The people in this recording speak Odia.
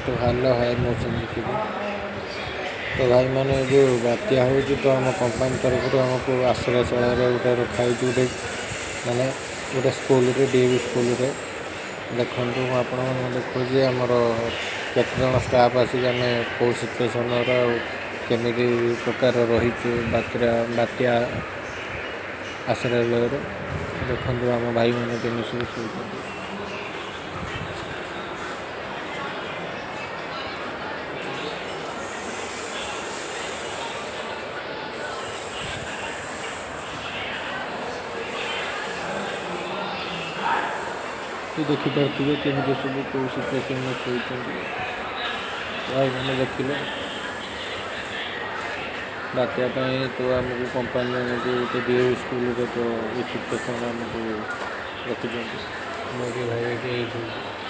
ତ ହ୍ୟାଲୋ ହାଇ, ମୁଁ ସଞ୍ଜୀବ। ତ ଭାଇମାନେ, ଯେଉଁ ବାତ୍ୟା ହେଉଛି, ତ ଆମ କମ୍ପାନୀ ତରଫରୁ ଆମକୁ ଆଶ୍ରୟଶାଳାରେ ଗୋଟେ ରଖାହେଇଛି, ଗୋଟେ ମାନେ ଗୋଟେ ସ୍କୁଲରେ, ଡିଏଭି ସ୍କୁଲରେ। ଦେଖନ୍ତୁ, ମୁଁ ଆପଣମାନଙ୍କୁ ଦେଖାଉଛି ଆମର କେତେ ଜଣ ଷ୍ଟାଫ୍ ଆସିକି ଆମେ କେଉଁ ସିଚୁଏସନ୍ର ଆଉ କେମିତି ପ୍ରକାର ରହିଛୁ ବାତ୍ୟା ଆଶ୍ରୟାଳୟରେ। ଦେଖନ୍ତୁ, ଆମ ଭାଇମାନେ କେମିତି ସବୁ ଶୋଇଛନ୍ତି। ତ ଦେଖିପାରୁଥିବେ କେମିତି ସବୁ କେଉଁ ସିଚୁଏସନ୍ରେ ଶୋଇଛନ୍ତି ଭାଇମାନେ। ଦେଖିଲେ, ବାତ୍ୟା ପାଇଁ ତ ଆମକୁ କମ୍ପାନୀ ଆଣିକି ଗୋଟେ ଡିଏଭି ସ୍କୁଲରେ ତ ଏ ସିଚୁଏସନ୍ ଆମକୁ ରଖିଛନ୍ତି। ମୁଁ ଏଠି ଭାଇ ଏଠି ଶୋଇଛି।